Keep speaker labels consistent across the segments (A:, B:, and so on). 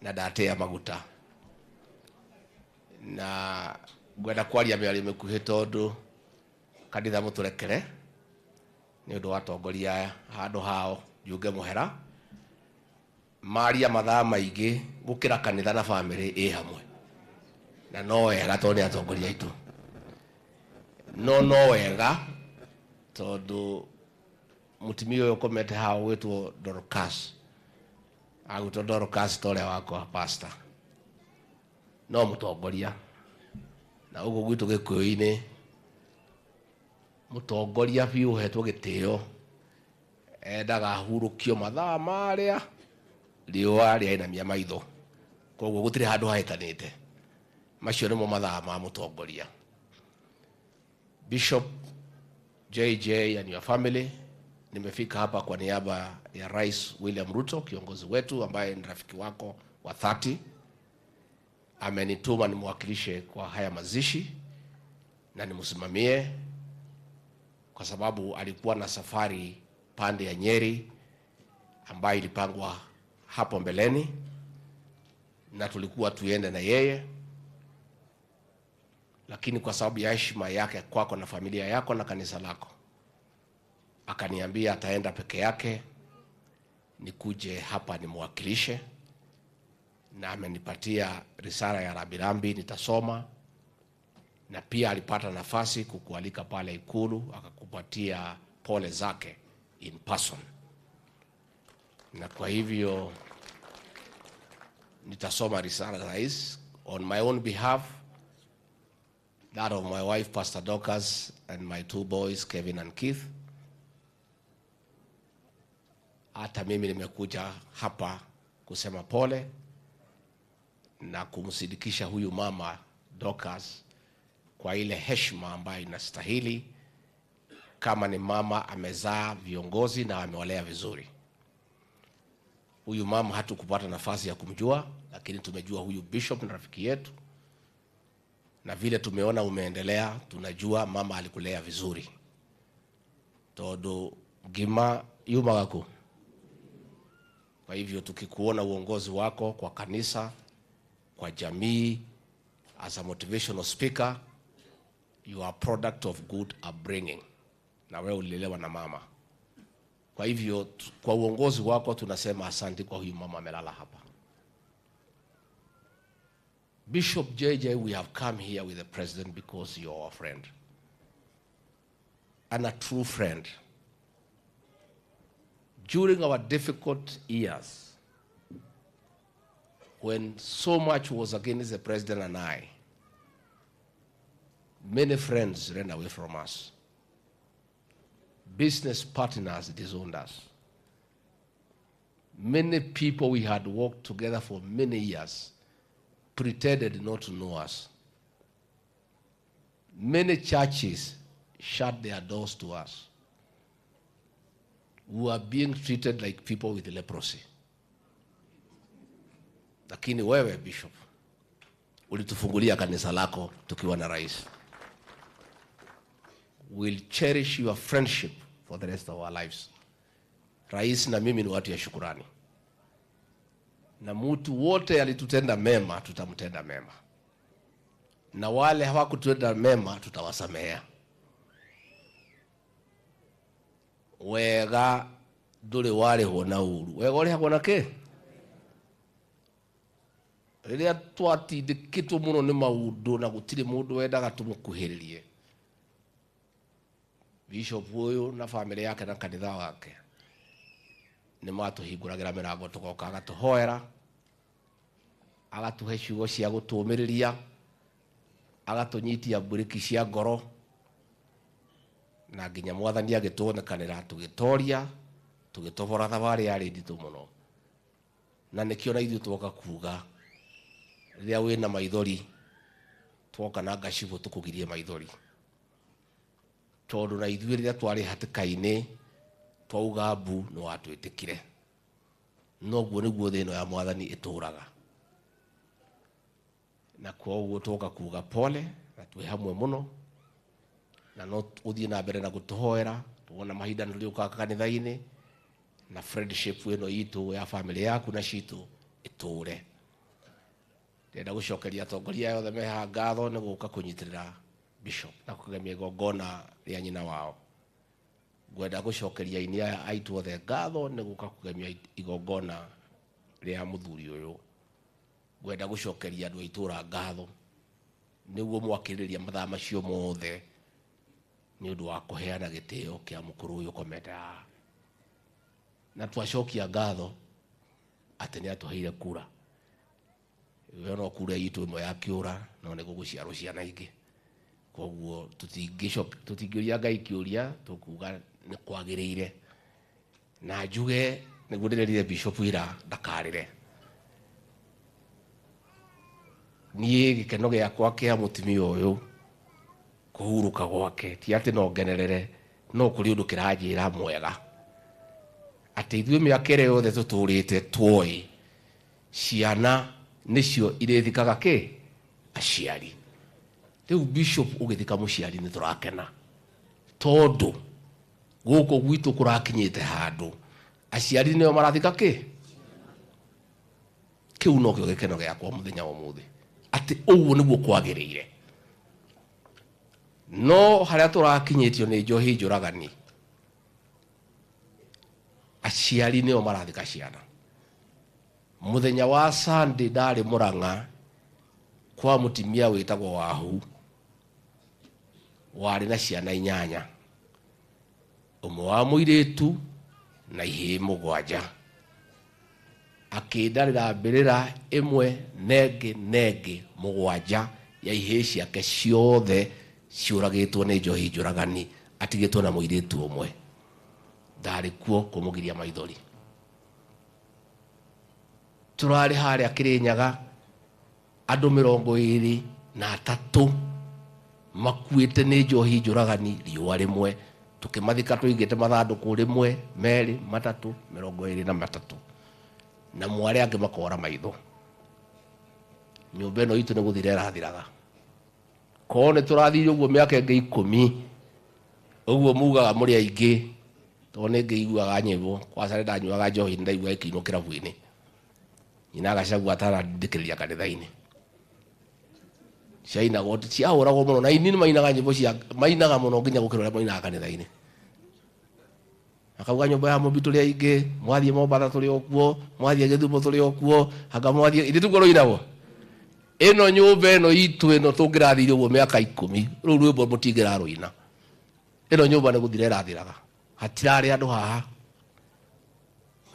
A: Na ndatea maguta na ngwenda kwaria mĩario mĩkuhĩ tondũ kanitha mũtũrekere nĩ ũndũ wa atongoria aya handũ hao njuge mũhera maria mathaa maingĩ gũkĩra kanitha na bamĩrĩ ĩ hamwe, na no wega tondũ nĩ atongoria aitũ, no wega tondũ mũtumia ũyũ ũkomete haha ũgwĩtwo Dorcas, agwĩtwo Dorcas ta ũrĩa wakwa pastor, no mũtongoria, na ũguo gwitũ gĩkũyũ-inĩ mũtongoria biũ ũhetwo gĩtĩo endaga ahurũkio mathaa marĩa riũa rĩainamia maitho, koguo gũtirĩ handũ hahĩtanĩte. Macio nĩmo mathaa ma mũtongoria. Bishop JJ and your family, nimefika hapa kwa niaba ya Rais William Ruto, kiongozi wetu ambaye ni rafiki wako wa dhati. Amenituma nimwakilishe kwa haya mazishi na nimsimamie, kwa sababu alikuwa na safari pande ya Nyeri ambayo ilipangwa hapo mbeleni na tulikuwa tuende na yeye, lakini kwa sababu ya heshima yake kwako na familia yako na kanisa lako, akaniambia ataenda peke yake, nikuje hapa nimwakilishe, na amenipatia risala ya rambirambi nitasoma, na pia alipata nafasi kukualika pale Ikulu akakupatia pole zake in person, na kwa hivyo nitasoma risala ya rais on my own behalf, that of my wife Pastor Dorcas and my two boys Kevin and Keith. Hata mimi nimekuja hapa kusema pole na kumsindikisha huyu mama Dorcas kwa ile heshima ambayo inastahili, kama ni mama amezaa viongozi na amewalea vizuri. Huyu mama hatukupata nafasi ya kumjua, lakini tumejua huyu bishop ni rafiki yetu, na vile tumeona umeendelea, tunajua mama alikulea vizuri tondu ngima yumaga ku. Kwa hivyo tukikuona uongozi wako kwa kanisa, kwa jamii, as a motivational speaker, you are product of good upbringing, na wewe ulilelewa na mama. Kwa hivyo kwa uongozi wako tunasema asante kwa huyu mama amelala hapa. Bishop JJ, we have come here with the president because you are our friend and a true friend. During our difficult years, when so much was against the president and I, many friends ran away from us. Business partners disowned us. Many people we had worked together for many years pretended not to know us. Many churches shut their doors to us. We were being treated like people with leprosy. Lakini wewe Bishop ulitufungulia kanisa lako tukiwa na rais. We'll cherish your friendship for the rest of our lives. Rais na mimi ni watu ya shukurani, na mtu wote alitutenda mema tutamtenda mema, na wale hawakutenda mema tutawasamehea. Wega ndũrĩ warĩhwo na ũru, wega ũrĩhagwo na kĩ? Rĩrĩa twatindĩkĩtwo mũno nĩ maũndũ na gũtirĩ mũndũ wendaga tũmũkuhĩrĩrie, Bishop ũyũ na famĩlĩ yake na kanitha wake nĩ matũhingũragĩra mĩrango, tũgoka agatũhoera, agatũhe ciugo cia gũtũũmĩrĩria, agatũnyitia mburĩki cia ngoro, na nginya mwathani agĩtuonekanĩra tũgĩtoria, tũgĩtobora thabarĩ yarĩ nditũ mũno. Na nĩkĩo na ithuĩ twoka kuga rĩrĩa wĩna maithori twoka na ngacibũ tũkũgirie maithori, tondũ na ithuĩ rĩrĩa twarĩ hatĩka-inĩ twauga mbu nĩ watwĩtĩkire. Noguo nĩguo thĩ ĩno ya mwathani ĩtũraga, na koguo twoka kuga pole na twĩ hamwe mũno, na no ũthiĩ na mbere na gũtũhoera. Tuona mahinda nĩ tũrĩũkaga kanitha-inĩ, na friendship ĩno itũ ya family yaku na citũ ĩtũre. Ndĩrenda gũcokeria atongoria aya othe me haha ngatho nĩ gũka kũnyitĩrĩra bishop na kũgemia igongona rĩa nyina wao. Ngwenda gũcokeria aini aya aitũ othe ngatho nĩ gũka kũgemia igongona rĩa mũthuri ũyũ. Ngwenda gũcokeria andũ a itũra ngatho nĩguo mwakĩrĩria mathaa macio mothe nĩ ũndũ wa kũheana gĩtĩo kĩa mũkũrũ ũyũ ũkomete haha. Na twacokia ngatho atĩ nĩ atũheire kura. Ĩyo no kura itũ ĩmwe ya kĩũra, no nĩ gũgũciarwo ciana ingĩ. Koguo tũtingĩũria Ngai kĩũria, tũkuga nĩ kwagĩrĩire. Na njuge nĩguo ndĩrerire Bishop ira ndakarĩre. Niĩ gĩkeno gĩakwa kĩa mũtumia ũyũ kũhurũka gwake ti atĩ no ngenerere, no kũrĩ ũndũ kĩranjĩra mwega. Atĩ ithuĩ mĩaka ĩrĩa yothe tũtũrĩte twoĩ ciana nĩcio irĩthikaga kĩ? Aciari. Rĩu bishop ũgĩthika mũciari nĩ tũrakena tondũ gũkũ gwitũ kũrakinyĩte handũ aciari nĩo marathika kĩ? Kĩu nokĩo gĩkeno gĩakwa mũthenya wa ũmũthĩ, atĩ ũguo nĩguo kwagĩrĩire. No harĩa tũrakinyĩtio nĩ njohi njũragani, aciari nĩo marathika ciana. Mũthenya wa Sunday ndarĩ Mũrang'a kwa mũtimia wĩtagwo Wahu, warĩ na ciana inyanya, ũmwe wa mũirĩtu na ihĩĩ mũgwanja. Akĩndarĩra mbĩrĩra ĩmwe na ĩngĩ na ĩngĩ mũgwanja ya ihĩĩ ciake ciothe ciũragĩtwo nĩ njohi njũragani, atigĩtwo na mũirĩtu ũmwe. Ndarĩ kuo kũmũgiria maithori. Tũrarĩ harĩa Kĩrĩnyaga, andũ mĩrongo ĩrĩ na atatũ makuĩte nĩ njohi njũragani riũa rĩmwe, tũkĩmathika tũigĩte mathandũkũ rĩmwe, merĩ, matatũ, mĩrongo ĩrĩ na matatũ, na mwarĩ angĩ makora maitho. Nyũmba ĩno itũ nĩ gũthira ĩrathiraga. Korwo nĩ tũrathire ũguo mĩaka ĩngĩ ikũmi, ũguo mugaga mũrĩ aingĩ, tondũ nĩ ngĩiguaga nyĩmbo, kwanza nĩ ndanyuaga njohi nĩ ndaiguaga ĩkĩinwo kĩrabu-inĩ. Nyina Gachagua atanandĩkĩrĩria kanitha-inĩ. Ciainagwo, ciahũragwo mũno, na aini nĩ mainaga nyĩmbo cia, mainaga mũno nginya gũkĩra ũrĩa mainaga kanitha-inĩ. Akauga nyũmba ya Mũmbi tũrĩ aingĩ, mwathiĩ Mombatha tũrĩ o kuo, mwathiĩ Gĩthumo tũrĩ o kuo, anga mwathiĩ, ithuĩ tiguo rũinagwo? Ĩno nyũmba ĩno itũ ĩno tũngĩrathire ũguo mĩaka ikũmi, rũu rwĩmbo mũtingĩrarũina. Ĩno nyũmba nĩ gũthira ĩrathiraga, hatirarĩ andũ haha.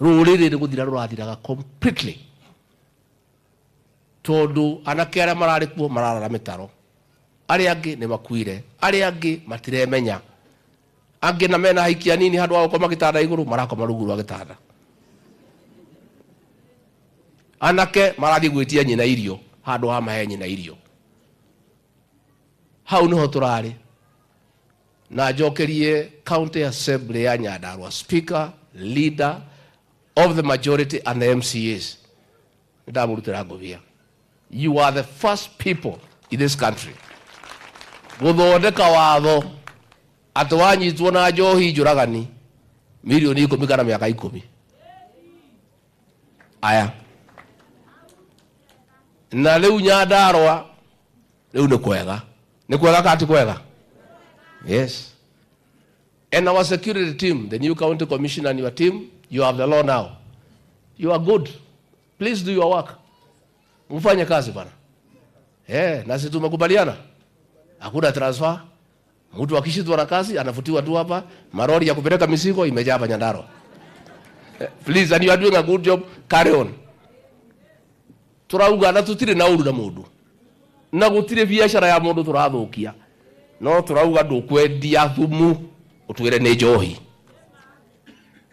A: Rũrĩrĩ nĩ gũthira rũrathiraga completely, tondũ anake arĩa mararĩ kuo mararara mĩtaro, arĩa angĩ nĩ makuire, arĩa angĩ matiremenya. Angĩ na mena ahikia anini handũ ha gũkoma gĩtanda igũrũ marakoma rungu rwa gĩtanda. Anake marathiĩ gwĩtia nyina irio handũ ha mahe nyina irio. Hau nĩho tũrarĩ. Na njokerie County Assembly ya Nyandarua, Speaker, Leader of the Majority and the MCAs. Nĩndamũrutĩra ngũbia. You are the first people in this country gũthondeka watho atĩ wanyitwo na njohi njũragani mirioni ikũmi kana mĩaka ikũmi. Aya na rĩu Nyandarua rĩu nĩ kwega, nĩ kwega kana ti kwega? Yes. And our security team, the new county commissioner and your team, you have the law now. You are good. Please do your work. Mfanye kazi bana. Na sisi tumekubaliana. Hakuna transfer. Mtu akishitwa na kazi anafutiwa tu hapa. Marori ya kupeleka mizigo imejaa hapa Nyandarua. Please, and you are doing a good job. Carry on. Turauga na tutire na uru na mundu. Na gutire biashara ya mundu turathukia. No turauga ndukwendia thumu utwire ni njohi.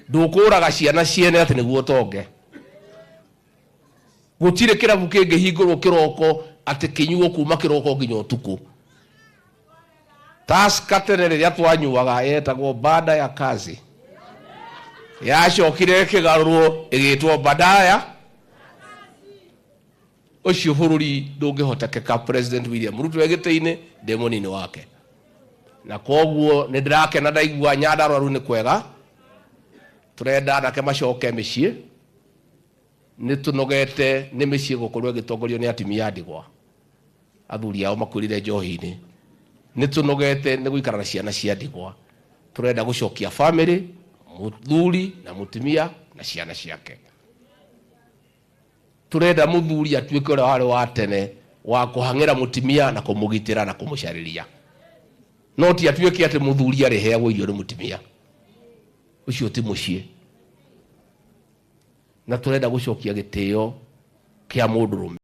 A: Ndukuraga ciana ciene ati niguo utonge. Gutire kirabu kingihingurwo kiroko ati kinyuo kuma kiroko nginya utuku. Tusker tene riria twanyuaga yetagwo baada ya kazi. Yacokire ĩkĩgarũrwo ĩgĩtwo badaya. Ũcio bũrũri ndũngĩhotekeka President William Ruto e gĩtĩ-inĩ, ndĩ mũnini wake. Na koguo nĩ ndĩrakena ndaigua Nyandarua rĩu nĩ kwega. Tũrenda anake macoke mĩciĩ. Nĩ tũnogete nĩ mĩciĩ gũkorwo ĩgĩtongorio nĩ atumia a ndigwa, athuri ao makuĩrĩire njohi-inĩ. Nĩ tũnogete nĩ gũikara na ciana cia ndigwa. Tũrenda gũcokia family, mũthuri na mũtumia na ciana ciake. Tũrenda mũthuri atuĩke ũrĩa warĩ wa tene wa kũhang'ĩra mũtumia na kũmũgitĩra na kũmũcarĩria, no ti atuĩke atĩ mũthuri arĩheagwo irio nĩ mũtumia. Ũcio ti mũciĩ. Na tũrenda gũcokia gĩtĩo kĩa mũndũrũme.